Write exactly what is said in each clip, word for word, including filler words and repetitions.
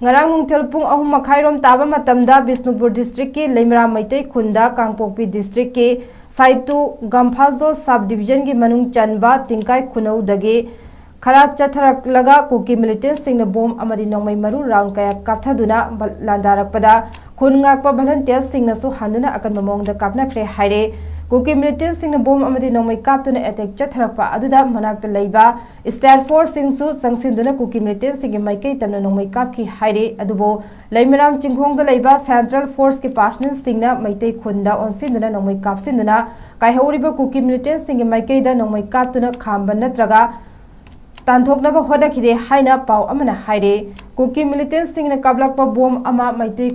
ꯉꯔꯥꯡ ꯅꯨꯡꯊꯤꯜ ꯄꯨꯡ ꯑꯍꯨꯝ ꯃꯈꯥꯏꯔꯣꯝ ꯇꯥꯕ ꯃꯇꯝꯗ ꯕꯤꯁꯅꯨꯄꯨꯔ district ꯀꯤ ꯂꯩꯃꯔꯥꯝ ꯃꯩꯇꯩ ꯈꯨꯟꯗ ꯀꯥꯡꯄꯣꯛꯄꯤ district ꯀꯤ ꯁꯥꯏꯇꯨ ꯒꯝꯐꯥꯖꯣꯜ sub division ꯒꯤ ꯃꯅꯨꯡ ꯆꯟꯕ ꯇꯤꯡꯀꯥꯏ ꯈꯨꯅꯧꯗꯒꯤ ꯈꯔ ꯆꯠꯊꯔꯛꯂꯒ ꯀꯨꯀꯤ militant ꯁꯤꯡꯅ bomb ꯑꯃꯗꯤ ꯅꯣꯡꯃꯩ ꯃꯔꯨ round ꯀꯌꯥ ꯀꯥꯞꯊꯗꯨꯅ ꯕ-, ꯂꯥꯟꯗꯥꯔꯛꯄꯗ ꯈꯨꯟ ꯉꯥꯛꯄ volunteer ꯁꯤꯡꯅꯁꯨ ꯍꯟꯗꯨꯅ ꯑꯀꯟꯕ ꯃꯑꯣꯡꯗ ꯀꯥꯞꯅꯈ꯭ꯔꯦ ꯍꯥꯏꯔꯦ꯫ ꯀꯨꯀꯤ militant ꯁꯤꯡꯅ bomb ꯑꯃꯗꯤ ꯅꯣꯡꯃꯩ ꯀꯥꯞꯇꯨꯅ attack ꯆꯠꯊꯔꯛꯄ ꯑꯗꯨꯗ ꯃꯅꯥꯛꯇ ꯂꯩꯕ State Force ꯁꯤꯡꯁꯨ ꯆꯪꯁꯤꯟꯗꯨꯅ ꯀꯨꯀꯤ militant ꯁꯤꯡꯒꯤ ꯃꯥꯏꯀꯩ ꯇꯝꯅ ꯅꯣꯡꯃꯩ ꯀꯥꯞꯈꯤ ꯍꯥꯏꯔꯤ꯫ ꯑꯗꯨꯕꯨ ꯂꯩꯃꯔꯥꯝ ꯆꯤꯡꯈꯣꯡꯗ ꯂꯩꯕ Central Force ꯀꯤ personnel ꯁꯤꯡꯅ ꯃꯩꯇꯩ ꯈꯨꯟꯗ ꯑꯣꯟꯁꯤꯟꯗꯨꯅ ꯅꯣꯡꯃꯩ ꯀꯥꯞꯁꯤꯟꯗꯨꯅ ꯀꯥꯏꯍꯧꯔꯤꯕ ꯀꯨꯀꯤ militant ꯁꯤꯡꯒꯤ ꯃꯥꯏꯀꯩꯗ ꯅꯣꯡꯃꯩ ꯀꯥꯞꯇꯨꯅ ꯈꯥꯝꯕ ꯅꯠꯇ꯭ꯔꯒ ꯇꯥꯟꯊꯣꯛꯅꯕ ꯍꯣꯠꯅꯈꯤꯗꯦ ꯍꯥꯏꯅ ꯄꯥꯎ ꯑꯃꯅ ꯍꯥꯏꯔꯤ꯫ ꯀꯨꯀꯤ militant ꯁꯤꯡꯅ ꯀꯥꯞꯂꯛꯄ bomb ꯑꯃ ꯃꯩꯇꯩ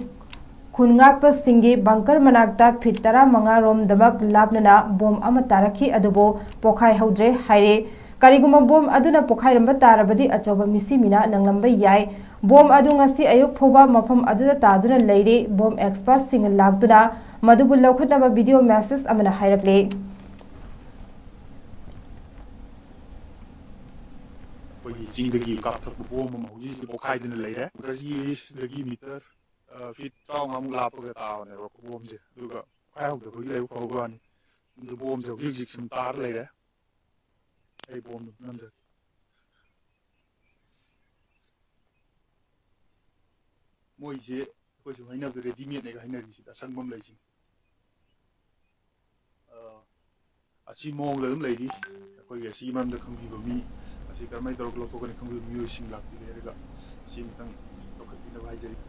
ꯈꯨꯟ ꯉꯥꯛꯄꯁꯤꯡꯒꯤ bunker ꯃꯅꯥꯛꯇ feet ꯇꯔꯥꯃꯉꯥ ꯔꯣꯝꯗꯃꯛ ꯂꯥꯞꯅꯅ bomb ꯑꯃ ꯇꯥꯔꯛꯈꯤ, ꯑꯗꯨꯕꯨ ꯄꯣꯈꯥꯏꯍꯧꯗ꯭ꯔꯦ ꯍꯥꯏꯔꯤ꯫ ꯀꯔꯤꯒꯨꯝꯕ bomb ꯑꯗꯨꯅ ꯄꯣꯈꯥꯏꯔꯝꯕ ꯇꯥꯔꯕꯗꯤ ꯑꯆꯧꯕ ꯃꯤꯁꯤ ꯃꯤꯅꯥ ꯅꯪꯂꯝꯕ ꯌꯥꯏ꯫ Bomb ꯑꯗꯨ ꯉꯁꯤ ꯑꯌꯨꯛ ꯐꯥꯎꯕ ꯃꯐꯝ ꯑꯗꯨꯗ ꯇꯥꯗꯨꯅ ꯂꯩꯔꯤ꯫ Bomb expert ꯁꯤꯡꯅ ꯂꯥꯛꯇꯨꯅ ꯃꯗꯨꯕꯨ ꯂꯧꯈꯠꯅꯕ video message ꯑꯃꯅ ꯍꯥꯏꯔꯛꯂꯤ꯫ ꯑꯩꯈꯣꯏꯒꯤ ꯆꯤꯡꯗꯒꯤ ꯀꯥꯞꯊꯣꯛꯄ bomb ꯑꯃ ꯍꯧꯖꯤꯛ ꯍꯧꯖꯤꯛ ꯄꯣꯈꯥꯏꯗꯨꯅ ꯂꯩꯔꯦ꯫ Bunker ꯁꯤꯗꯒꯤ meter, ꯑ, feet ꯇꯔꯥꯃꯉꯥꯃꯨꯛ ꯂꯥꯞꯄꯒ ꯇꯥꯕꯅꯦꯕ bomb ꯁꯦ꯫ ꯑꯗꯨꯒ ꯄꯣꯈꯥꯏꯍꯧꯗꯕꯒꯤ ꯂꯥꯏꯕꯛ ꯐꯕ ꯋꯥꯅꯤ꯫ ꯑꯗꯨ bomb ꯁꯦ ꯍꯧꯖꯤꯛ ꯍꯧꯖꯤꯛ ꯁꯨꯝ ꯇꯥꯔ ꯂꯩꯔꯦ꯫ ꯑꯩ bomb ꯗꯨ ꯅꯝꯖꯒꯦ꯫ ꯃꯣꯏꯁꯦ ꯑꯩꯈꯣꯏ ꯁꯨꯝ ꯍꯥꯏꯅꯕꯗ ready made ꯅꯦꯒ ꯍꯥꯏꯅꯔꯤꯁꯤꯗ ꯑꯁꯪꯕ ꯑꯃ ꯂꯩꯁꯤꯡ꯫ ꯑ, ꯑꯁꯤ ꯃꯑꯣꯡꯗ ꯑꯗꯨꯝ ꯂꯩꯔꯤ꯫ ꯑꯩꯈꯣꯏꯒꯤ ꯑꯁꯤꯒꯤ ꯃꯔꯝꯗ ꯈꯪꯕꯤꯕ ꯃꯤ, ꯑꯁꯤ ꯀꯔꯝꯍꯥꯏꯅ ꯇꯧꯔꯒ ꯂꯧꯊꯣꯛꯀꯅꯤ ꯈꯪꯕꯤꯕ ꯃꯤꯑꯣꯏꯁꯤꯡ ꯂꯥꯛꯄꯤꯔꯦ ꯍꯥꯏꯔꯒ ꯑꯁꯤ ꯑꯃꯇꯪ ꯂꯧꯈꯠꯄꯤꯅꯕ ꯍꯥꯏꯖꯔꯤ꯫